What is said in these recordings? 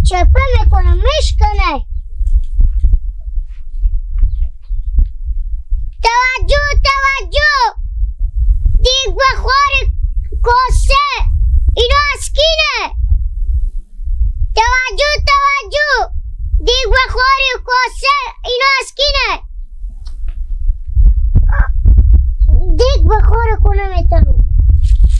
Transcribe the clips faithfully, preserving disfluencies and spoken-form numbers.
چپه می‌کنم، می‌شکنه. توجه، توجه! دیگ بخور کاسه، اینا از کینه؟ توجه، توجه! دیگ بخور کاسه، اینا از کینه؟ دیگ بخور کنم اترو.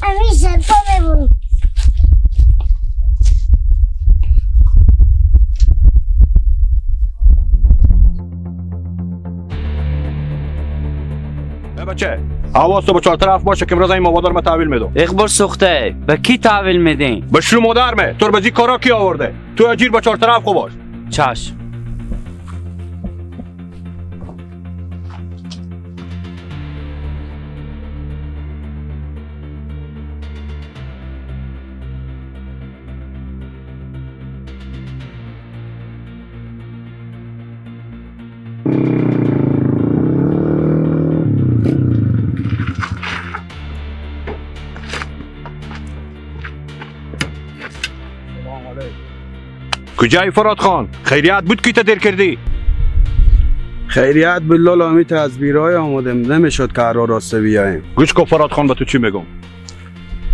امی سرپا ببرو. ای بچه، حواس تو به چهار طرف باشه که امروز این مواد رو ما تحویل می‌دم. اقبال سوخته، به کی تحویل می‌دین؟ به شروع مادر مه، تو رو به زی کارا کی آورده؟ تو اجیر به چهار طرف خو باش. چشم. کجایی فراد خان؟ خیریت بود کی تا دیر کردی؟ خیریت بود لالا، امی تا از بیرای آمدیم، نمی‌شد که هر راسته بیاییم. گوش کو فراد خان، به تو چی می‌گم.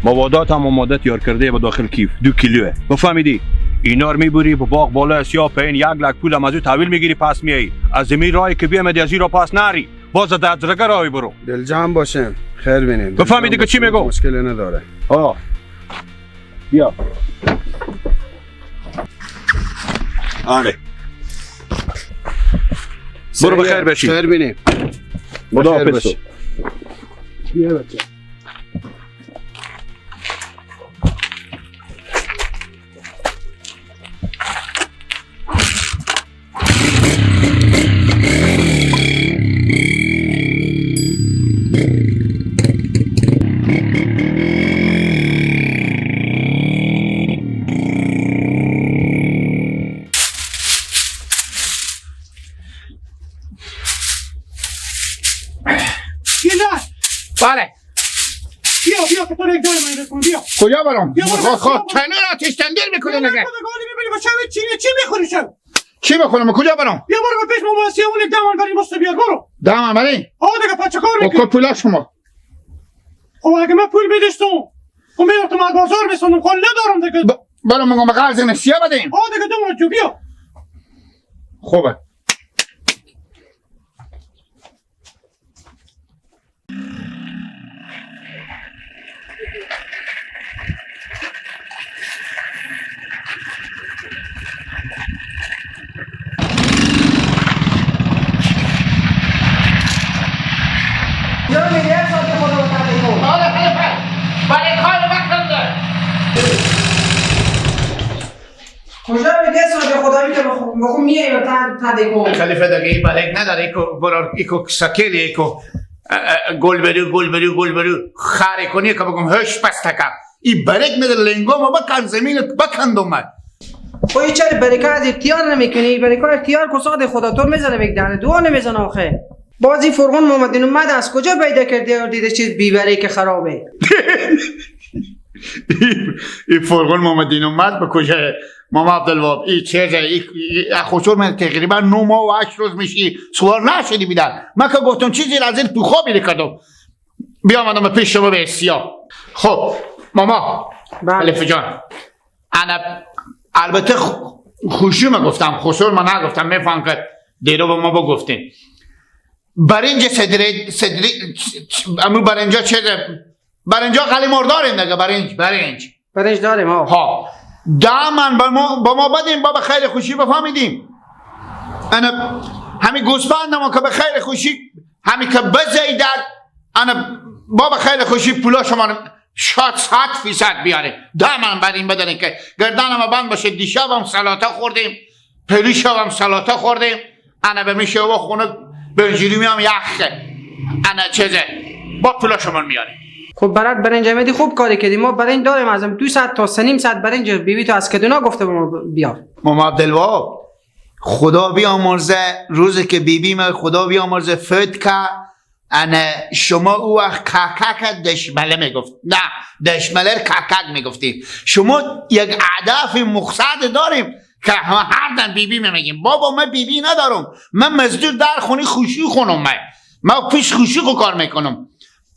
موادات هم آماده تیار کرده به داخل کیف، دو کیلوه. بفهمیدی؟ اینا رو می‌بری به باغ بالای سیاه پایین، یک لک پول هم از او تحویل می‌گیری، پس میایی. از امی راهی که بیامدی از این راه پس نری. باز در درگه راهی برو. دلجم باشیم، خیر بینیم. بفهمیدی که چی می‌گم؟ مشکلی نداره. آه. بیا. آره. برو، بخیر بشی. خیر بینیم. خدا بخیر حافظ تو. باشی. بیا بچه. بله. بیا، بیا که تو رو یک جای من رسون، بیا. کجا برم؟ بیا برو، خود، خود، بیا برو. تنور آتش تندر می‌کنه بیا نگه. برو، گالی می‌بینی، بچه، چی، چی می‌خوری شب؟ چی بخورم؟ کجا برم؟ بیا برو به پیش ماما سیاوون یک دامن برین بسته بیار، برو. دامن برین؟ آه دیگه، پچه کار او می‌کنی. کو پولا شما؟ خب اگه من پول بدشتم، خب می‌رفتم از بازار می‌سوندم، خب ندارم دیگه. ب-، برو مگم به قرض نسیه بدیم. آه دیگه، دو ماه جو، بیا. خوبه. کجا می‌گه صاحب خدایی که بخو-، بخو میای و تن، تن دکو. خلیفه دقیقی برگ نداره، ایکو برار، ایکو سکیلی، ایکو، اه، اه، گل برو، گل برو، گل برو. خاره کنی که بگم هش پس تکم. ای برگ نداره، لنگو ما بکن، زمین بکن دومد. خو ای چرا برکا از اختیار نمی‌کنی؟ برکا اختیار کو صاحب خدا، تو می‌زنه بگدانه، دعا نمی‌زنه آخه. بازی فرغون محمد دین اومد از کجا پیدا کردی و دیده چیز بیبره که خرابه؟ ای، ای فرغون محمد دین اومد به کجا؟ ماما عبدالوهاب، ای چیزه، ای، ای، ای خسور من تقریباً نه ماه و هشت روز می‌شی سوار نشدی بیدار. من که گفتم چیزی را زیر تو خوابی کردم. بیامدم پیش شما به سیاه. خب، ماما، بله. خلیفه جان. انا البته خ-، خوشی ما گفتم، خسور ما نگفتم، می‌فهم که دیرو به ما بگفتین. برنج صدری، صدری، امو برنجا چه ده؟ برنجا خالی مردارین دیگه، برنج، برنج. برنج داریم، ها. ها. دامن با ما، با ما بدین، با به خیر خوشی بفهمیدیم. انا همی گوسفند ما که به خیر خوشی، همی که بزیدد، انا با به خیر خوشی پولا شما شاید صد فیصد بیاره. دامن بر این بدنه که گردن ما بند باشه. دیشب هم سلاته خوردیم، پریشب هم سلاته خوردیم. انا به میشه و خونه بنجیری هم یخه. انا چیزه. با پولا شما میاره. خب برات برنج آمدی، خوب کاری کردی. ما برنج داریم، از دو صد تا سه نیم صد برنج بیبی تو از کدونا گفته به ما بیار. ماما عبدالوهاب، خدا بیامرزه، روزی که بیبی من خدا بیامرزه فوت که، انه شما او وقت کاکک دشمله می‌گفت. نه، دشمله رو کاکک می‌گفتیم. شما یک هدف مقصد داریم که همه هر دم بی‌بی می‌گیم. بابا، من بی‌بی ندارم. من مزدور در خونی خشو خونم. من، من پیش خشو خو کار می‌کنم.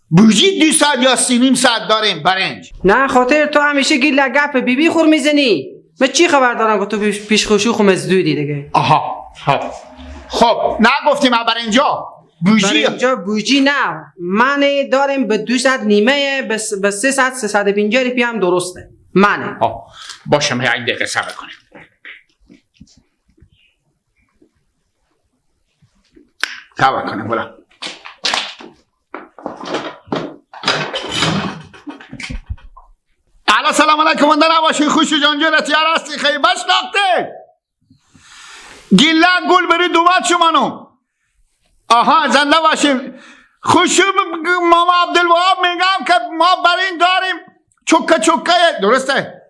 بوجی دو ساعت یا سه نیم ساعت داریم برنج. نه، خاطر تو همیشه گیل گپ بی‌بی خور می‌زنی. من چی خبر دارم که تو پیش، پیش خشو خو مزدوری دیگه؟ آها، ها. خب، نگفتیم برنجا. بوجی. برنجا بوجی نه. من داریم به دو ساعت نیمه، به س-، به سه ساعت، سه ساعت و پنجاه روپیه هم درسته. منه. آه، باشه، من یک دقیقه صبر کنیم. صبر کنیم، برو. الو، سلام علیکم، ونده نباشی، خوش جان جور تیار هستی، خیلی بشناخته. گیلک گول بری دومت شمانو. آها، زنده باشین. خوشو ب-، ماما عبدالوهاب می‌گم که ما برین داریم چکه چکه، درسته؟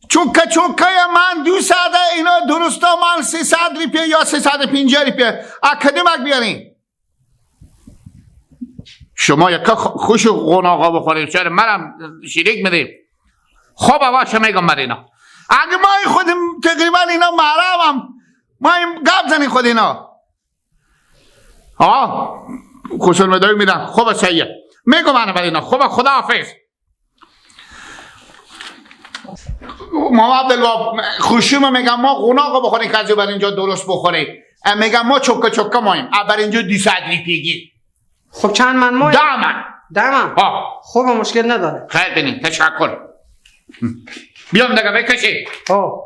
چکه چکه من دو ساعته اینا درستا من سیصد روپیه یا سیصد و پنجاه روپیه. ا کدومک بیارین؟ شما یک خ-، خوش قوناغا بخورید، چرا منم شریک می‌دیم. خب، آقا، شما می‌گم بر اینا. اگه ما خودیم تقریباً اینا محرمم، ما این گپ زنیم خود اینا. آه، خوش المدعی می‌دم. خب، صحیحه. می‌گم انا بر اینا. خب، خداحافظ. ماما عبدالوهاب، خوشی ما می‌گم، ما قوناغ بخوریم که از بر اینجا درست بخوریم. اه، می‌گم، ما چکه چکه ماییم. اه، بر اینجا دویست روپیگی. خب، چند من ماییم؟ ده من. ده من؟ ها. خب، مشکل نداره. خیر بینی، تشکر. بیام دیگه بکشی. ها.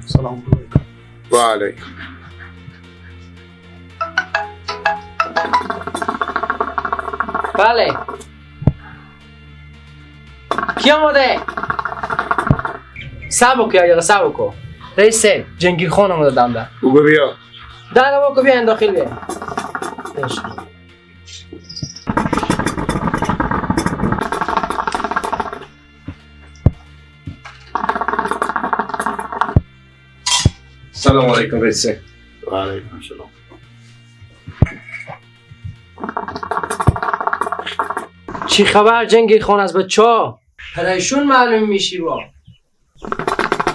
سلام علیکم. و علیکم. بله. کی آماده؟ صبر کو، یه دقیقه صبر کو. رئیس صاحب، جنگیر خان آمده دم ده. بگو بیا. در واکو بیا، این داخل بیا. سلام علیکم رئیس. و علیکم السلام. چی خبر جنگیر خان از بچه‌ها؟ پریشون معلوم می‌شی با.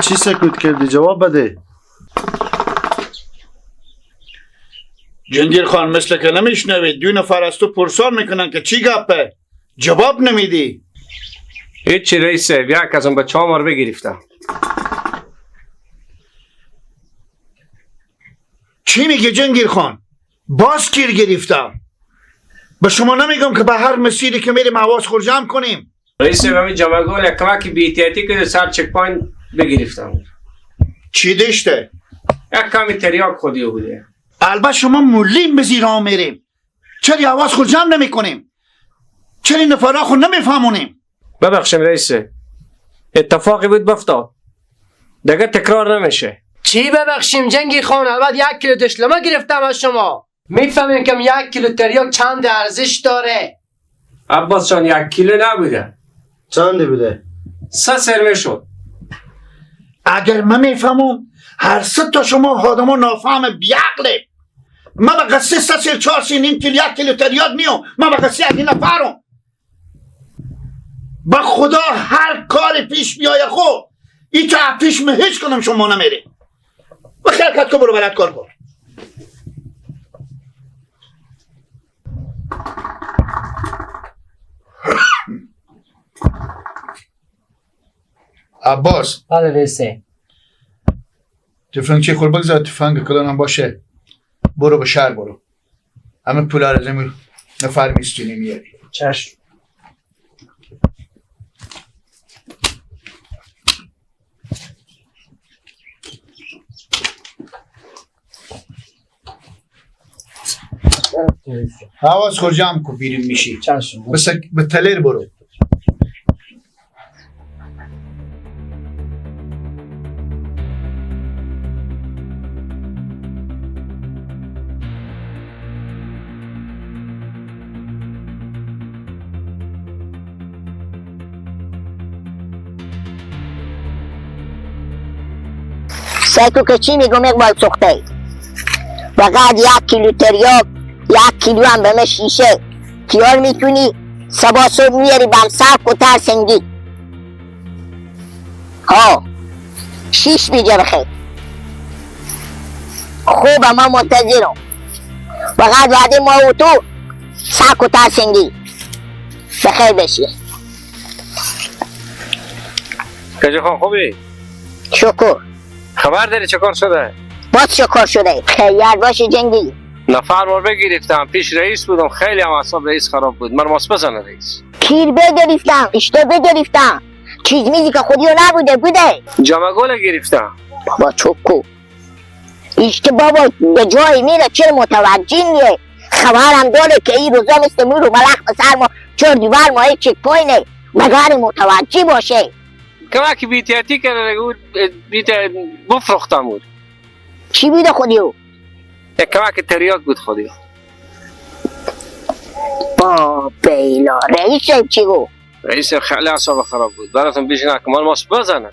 چی سکوت کردی؟ جواب بده. جنگیر خان، مثل که نمیشنوی، دو نفر از تو پرسان می‌کنن که چی گپه؟ جواب نمیدی. هیچی رئیس صاحب، یک از اون بچه‌ها ما رو بگرفتم. چی میگه جنگیر خان؟ باز گیر گرفتم. به شما نمیگم که به هر مسیری که میریم حواس خور جمع کنیم؟ رئیس صاحب، همین جمعگان یک کمکی بی‌احتیاطی که سر چک پوینت بگرفتم. چی داشته؟ یک کمی تریاک خودی بوده. البته شما مولیم به زیر آن میریم. چرا حواس خود جمع نمی‌کنیم؟ چرا نفرا خود نمی‌فهمونیم؟ ببخشیم رئیس صاحب. اتفاقی بود بفتاد. دیگه تکرار نمیشه. چی ببخشیم جنگیر خان؟ البته یک کیلو دشلمه گرفتم از شما. می‌فهمین که یک کیلو تریاک چند ارزش داره؟ عباس جان، یک کیلو نبوده. چندی بوده؟ سه سرمه شد. اگر من می‌فهمم، هر سه تا شما آدما نافهم بیعقله. من به قصه سه سیر، چهار سیر، نیم کیلو، یک کیلو تریاک نیام. من به قصه یک نفرم. به خدا هر کار پیش بیایه خو، ای که پیش من هیچ کدوم شما نمیره. و خیال کت کو برو بلد کار کن. عباس. بله رئیس صاحب. تفنگچی خور بگذار، تفنگ کلانم باشه. برو به شهر برو. همه پولا رو از این نفر می‌سکینی میاری. چشم. حواس خو جمع کو، بیرون می‌شی. چشم. بس به تلر برو. سه تو که چی می‌گم اقبال سوخته؟ فقط یک کیلو تریاک، یک کیلو هم به من شیشه تیار می‌کنی، صبا صبح میاری بم سر کتر سنگی. ها، شیش بیجه بخیر. خوب، ما منتظرم. فقط وعده ما و تو سر کتر سنگی. بخیر بشی. کجا خان خوبی؟ شکر. خبر داری چه کار شده؟ باز چه کار شده؟ خیریت باشه جنگی. نفر ما بگرفتم، پیش رئیس بودم، خیلی هم اعصاب رئیس خراب بود. من ماس بزنه رئیس. کیر بگرفتم، اشته بگرفتم. چیز میزی که خودیو نبوده، بوده. جمع گل گرفتم. بابا چوب کو. ایشته بابا به جای میره، چرا متوجه نیه؟ خبرم داره که این روزا مثل مور و ملخ به سر ما، چهار دیوار ما هیچ چک پوینه. مگر متوجه باشه. کمک بی‌احتیاطی کرده بود، بی‌احتیاط بفروختم بود. چی بوده خودیو؟ یک کمک تریاک بود خودیو. با بیلا. رئیس صاحب چی گو؟ رئیس خیلی اعصاب خراب بود. براتون پیش نکن. من ماس بزنه.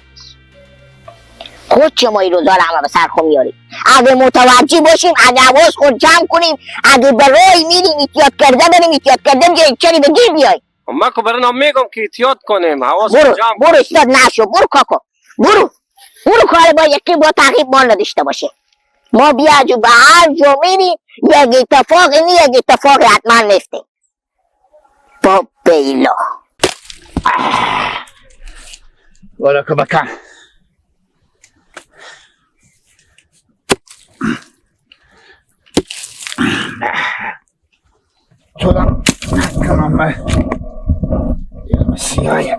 خود شما این روزا رو همه به سر خود میارید. اگه متوجه باشیم، اگه حواس خود جمع کنیم، اگه به راهی میریم، احتیاط کرده بریم، احتیاط کرده می‌گه، چری به گیر بیای. خب، من که برای نام می‌گم که احتیاط کنیم، حواس برو، جمع برو، کنیم. استاد نشو، برو کاکا، برو. برو کار با یکی با تعقیب ما نداشته باشه. ما بیا جو به هر جا می‌ریم، یک اتفاق نی، یک اتفاق حتما میفته. با بیلا. ولا که بکن. خودم کنم به یه مسیحای.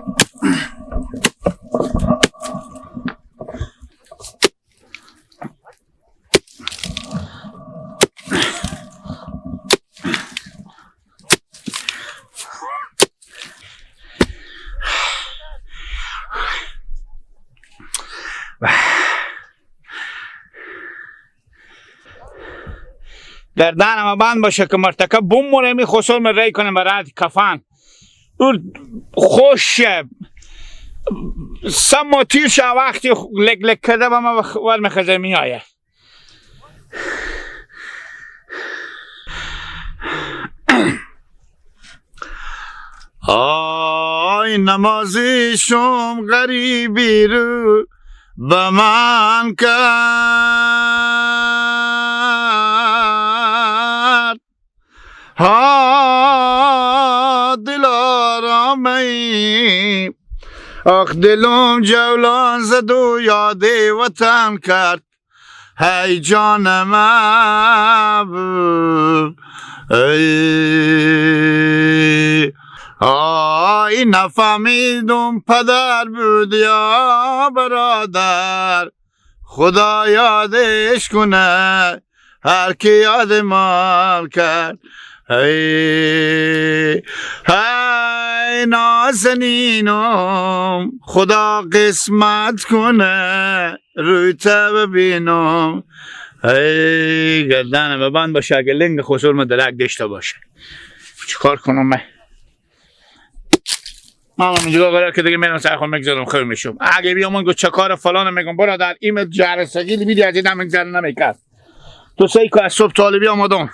گردنم بند باشه که مرتکب بمره، می خسر می ری کنم به رد کفن. او خوش شه. سم و تیر شه وقتی خ-، لک لک کرده به من ور می‌خزه می‌آیه. آی نمازی شوم غریبی رو به من کرد. ها دلارامه‌ای، آخ دلم جولان زد و یاد وطن کرد. هی جانم ابو، ای، آی نفهمیدم پدر بود یا برادر. خدا یادش کنه هر کی یاد مال کرد. هی، هی نازنینم، خدا قسمت کنه روی تو ببینم. هی گردنم بند باشه، اگه لنگ خسر ما درک داشته باشه. چیکار کنم من؟ من هم اینجا قرار که دیگه میرم سر خود می‌گذارم، خیر می‌شم. اگه بیام من گو چه کار فلان می‌گم، برادر، این جرسگی بیدی از این می‌گذره نمی‌کرد. تو سی که از صبح طالبی آمدم.